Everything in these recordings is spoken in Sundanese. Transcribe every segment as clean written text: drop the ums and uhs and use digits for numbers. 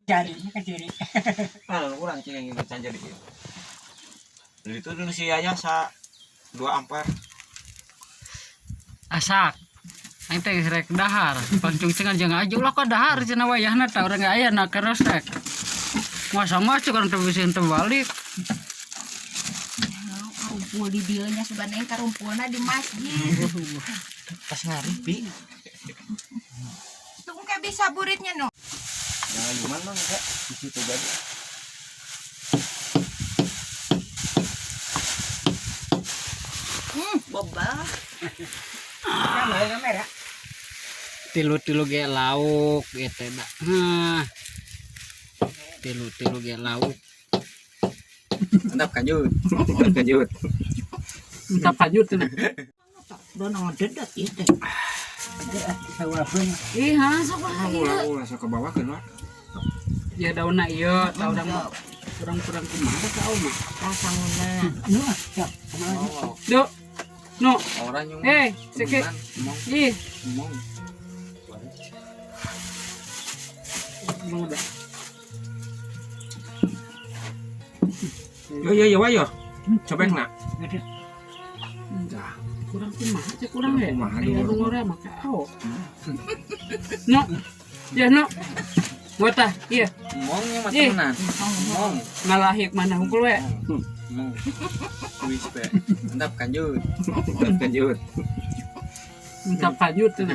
Jarinya ke kiri. Ah, kurang cing yang can jadi. Dari itu dulu si Yaya sa 2 ampere. Asak. Aing teh geus rek dahar. Pancung cengan jeung aja ulah ka dahar cenah wayahna tah urang aya na keresek. Masa mah cek urang teh bisa henteu balik. Karumpul di dieu nya sugan aing karumpulna di masjid. Pas ngaripi. Tunggu kayak bisa buritnya no. Jangan cuman mah enggak di situ jadi. Boba. Kamera kamera. Tilu-tilu ge lauk gitu dah. Hah. Tilu-tilu ge lauk. Mantap kanjut. Mantap kanjut. Entah pajut tuh. Dono ngededet ieu teh. Ih, ha sok lah ieu. Ulah ulah sok ke bawah keun wa. Ya daunna ieu, tah urang mah kurang-kurang kumaha ka mah. Kasanguna. Nu, siap. Duh. No, Orang yung eh, seke. Ih, Ngomong. mau udah. Yo yo yo yo. Cobek nak. Gede. Dah. Kurang kumaha cek kurang ya. Kumaha Ayo dulu. ngora maka ao. No. Ya no. Buat iya, Ngomongnya mah Ih. temenan. Ngomong. ngalahik mana hungkul we. Ngomong. Wis pe. Mantap kanjut. Mantap kanjut. Entah pajut tuh.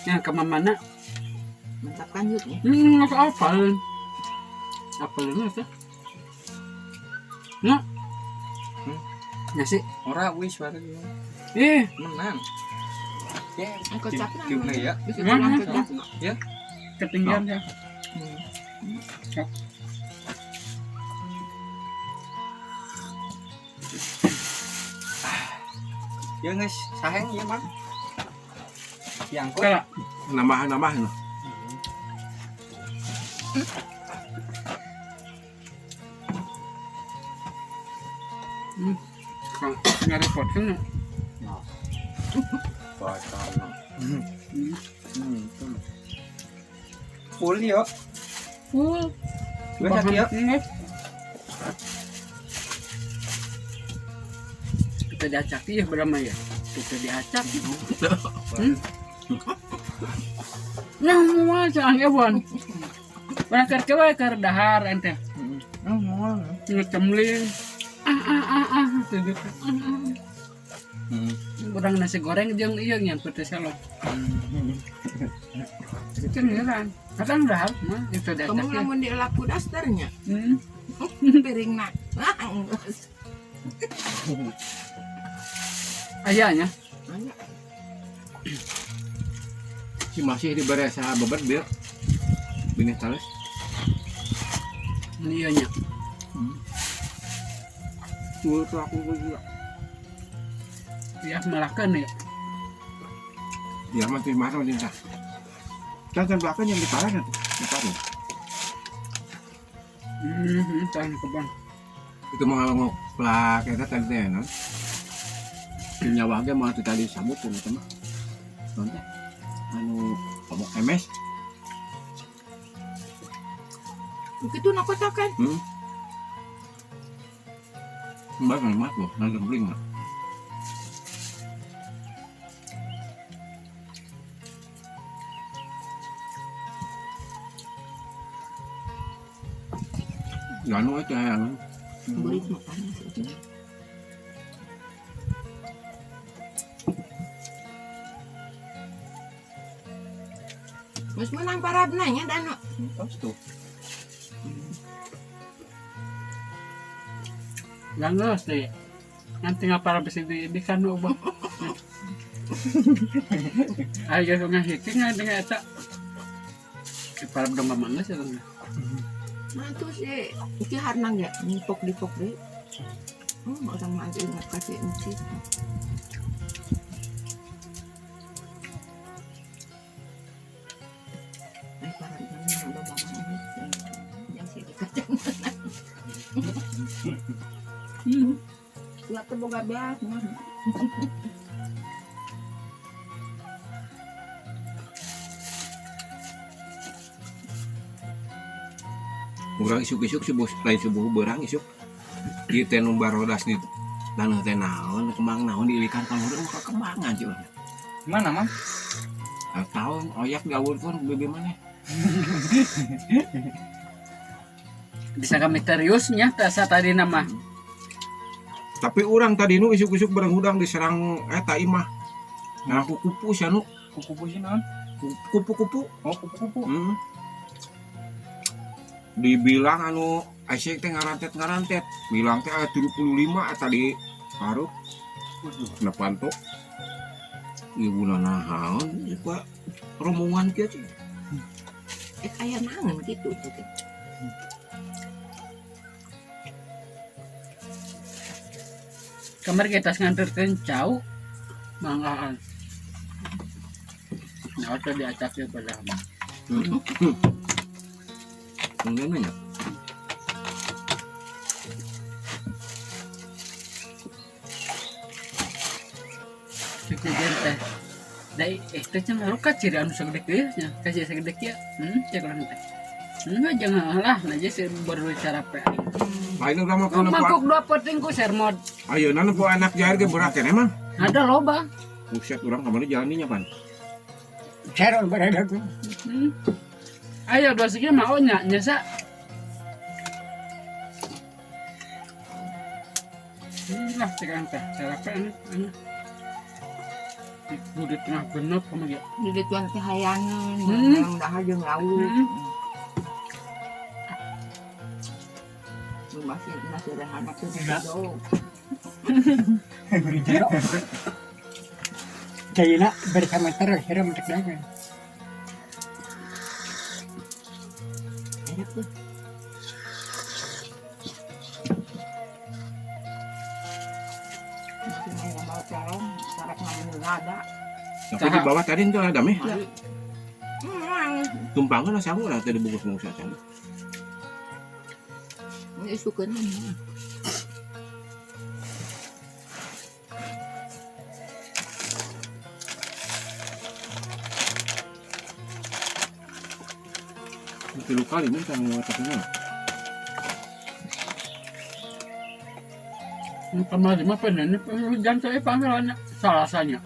Ya ke mana? Mantap kanjut ya. Hmm, apa? Apa lu tuh? No. Nasi. Ora wis baru Ih, menang. Ya, Kecapna. tiupna ya. Bisa Hmm. kurang kecap. Ya. Ketinggian ya. Ya guys, saheng ya, Bang. Diangkut. Kayak Nambah-nambah. Ngarepotkeun. Full yo. Full. Gue sakit yo. Kita diacak ya berapa ya? Kita diacak. Nah, mau aja ewan. Berangkat ke wae keur dahar ente. Oh, mau. Ngecemling. Ah ah ah ah tuh gitu. Ah, ah. Urang nasi goreng jeung ieu nyan pete selo. Itu heran. Kadang dahar mah itu diacak. Kamu lamun dielap ku dasternya. Piringna. Wah, geus. Ayahnya. Aya. Si masih diberi saha bebet bieu. Binih tales. Iya nya. Tuh tuh aku juga. Ya melakukan ya. Ya masih marah masih sah. Kan belakang yang diparah nanti. Diparah. Tahan kebon. Itu mau ngalongok plak eta tadi teh non. Nyawa ge mah teu tadi sabut tuh eta mah. Non teh. Anu omok MS. Begitu nak kotakan. Mbak kan mah tuh, nang gembling mah. Ganu aja yang Burit mah panas itu. Geus menang parabna nya dano. Terus tuh. Langos deh. Nanti ngapa bisa diibikan ubah. Ayo ngahiking dengan eta. Para domba mangga sih kan. Nah tuh si iki harna ge nipok dipok deui. Orang mah ingat kasih encik. Ay, parang naman ang baba mo. Yang si kacang. Ulah teu boga beas mah. Urang isuk-isuk subuh lain subuh beurang isuk. Ieu teh nu barodas di taneuh teh naon kembang naon diilikan ka luhur ka kembangan cik urang. Mana, Mang? Tahun oyak diawurkeun ku bibi maneh. Bisa kami misteriusnya tasa tadi nama. Tapi urang tadi nu isuk-isuk bareng hudang diserang eta imah. Nah, ku kupu sia nu Kupu-kupu sih naon? Kupu-kupu. Oh, kupu-kupu. Dibilang anu Aisyah teh ngarantet-ngarantet. Bilang teh aya 75 eta di hareup. Na panto. Ibu naon ieu pak rombongan kieu cing. Eh aya naon gitu tuh. Kamar kita nganterkeun cau manggaan. Nah, teh diacak ya pada. Mungkin nya. Cik teh. Dai teh cenah luka ciri anu sagede kieu nya, kasih sagede kieu. Cek urang teh. Enggak jangan lah, nah jadi baru cara pe. Lain urang mah kudu Mangkuk dua penting ku sermod. Ayeuna nu anak jair ge berat keneh mah. Ada loba. Buset urang kamari jalan dinya pan. Serol berada tuh. Ayo dua segi mau nya nyesa. Lah sekarang teh cara pe ini. Ibu di tengah genep sama dia. Di tuan teh hayangan, yang dahar jeung lauk. Lu masih masih ada anak tuh jauh. Jayana bersama terus kira mentek dagang. Enak tuh. Tapi di bawah tadi itu ada meh. Tumpangan lah sangu lah tadi bungkus-bungkus aja. Ini suka nih. Tilu kali nih kan tapi Kemarin mah pengen hujan saya panggilannya salasanya.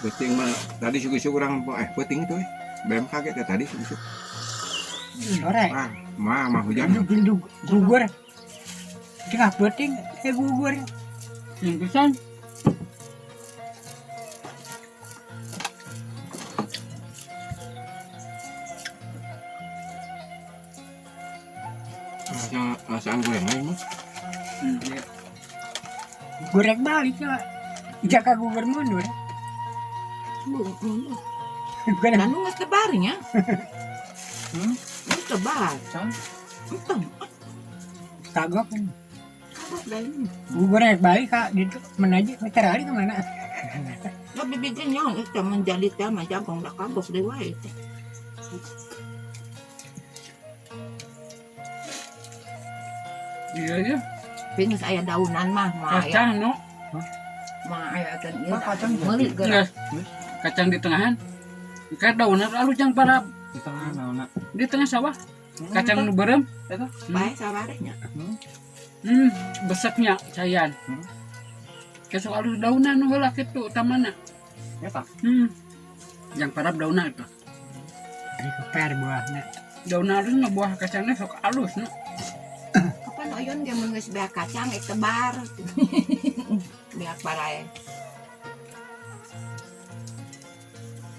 Penting mah tadi syukur-syukur orang penting itu BMKG teh tadi syukur. Sore. Ah, mah hujan. Gugur. Tengah penting gugur. Yang pisan. Rasaan goreng lain mah. Goreng balik ya. Jaka gugur mundur. Goreng. Lalu nggak tebarnya? Nggak tebar. Entah. Kagok. Kagok lain. Gugur balik kak. Gitu. Menaji. Terali kemana? Tapi bikin yang itu menjadi tema jagung dah kagok dewa itu. Iya iya. Pingus ayah daunan mah. Kacang no. Mah ayah kan. Kacang meuli geura. Kacang di tengahan. Kayak daunan lalu jang para di tengah naonna. Di tengah sawah. Kacang nu beureum. Eta. Bae sabarnya. Beseknya cayan. Kesok alus daunan nu heula kitu utamana. Eta. Yang para daunan itu. Ari keper buahna. Daun alus mah buah kacangnya sok alus nu. Kapan oyon ge mun geus beak kacang ek tebar. Beak barae.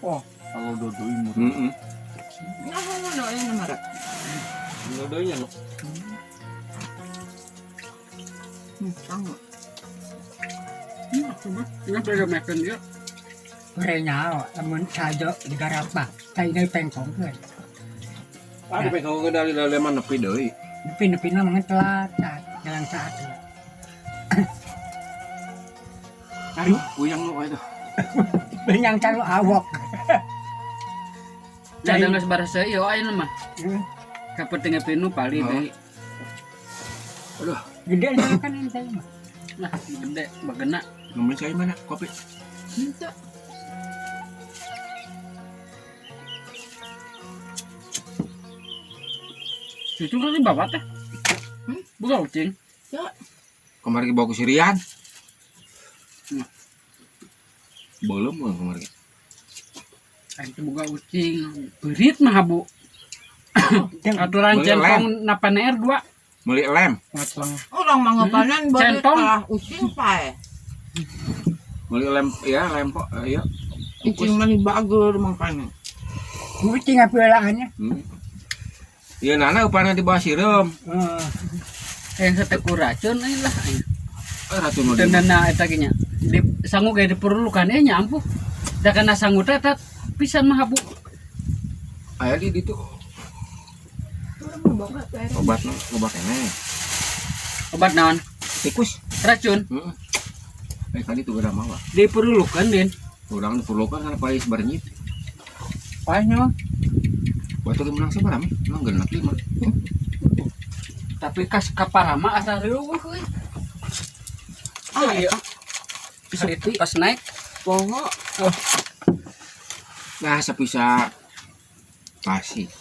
Oh, kalau dodoi murah. Heeh. Nah, ngono oyon mah rek. Dodoinya no. Sangu. Coba ini beda makan dia. Gorengnya, lamun sajo digarap mah, tai pengkong kan. Ada pengkong ke dari leman nepi deui. Nepi-nepi na mga telat, jalan saat. Aduh, puyang nu itu. Benyang calo awok. Cadang geus barasa ieu ayeuna mah. Kapenting pinu pali deui. Aduh, Gede na kan ini saya mah. Nah, gede bagena. Ngomong saya mana kopi? Henteu. Cucu kan di bawa teh. Hmm? Buka ucing. Kemarin bawa ke Sirian. Hmm. Belum mah kemarin. Aing teh boga ucing. Beurit mah bu. Aturan Beli centong napan R dua. Beli lem, Ngacleng. Orang mah ngepanen beurit Centong. kalah ucing pae. beli lem ya lem kok ya. Ucing mah bager makanya. Kucing apa laannya? Hmm. Iya nana upana di bawah sireum. Heeh. Yang seteku racun euy lah. Aing. Eh racun mah di- Tendana eta ge nya. Di sangu ge diperlukan eh nya ampuh. Da kana sangu teh eta pisan mah bu. Aya di ditu Orang mah boga teh. obat obat ini. Obat naon? Tikus. Racun. Heeh. Eh tadi tuh udah mawa. Diperlukan din. Urang diperlukan karena pais bernyit. Paehnya mah. Batu ge menang sabaraha mih? Menang 65. Tapi kas kaparama asa riweuh euy. Ah, Iya. eta Itu pas naik poho. Nah, sepisa kasih.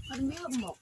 Kan dia emok.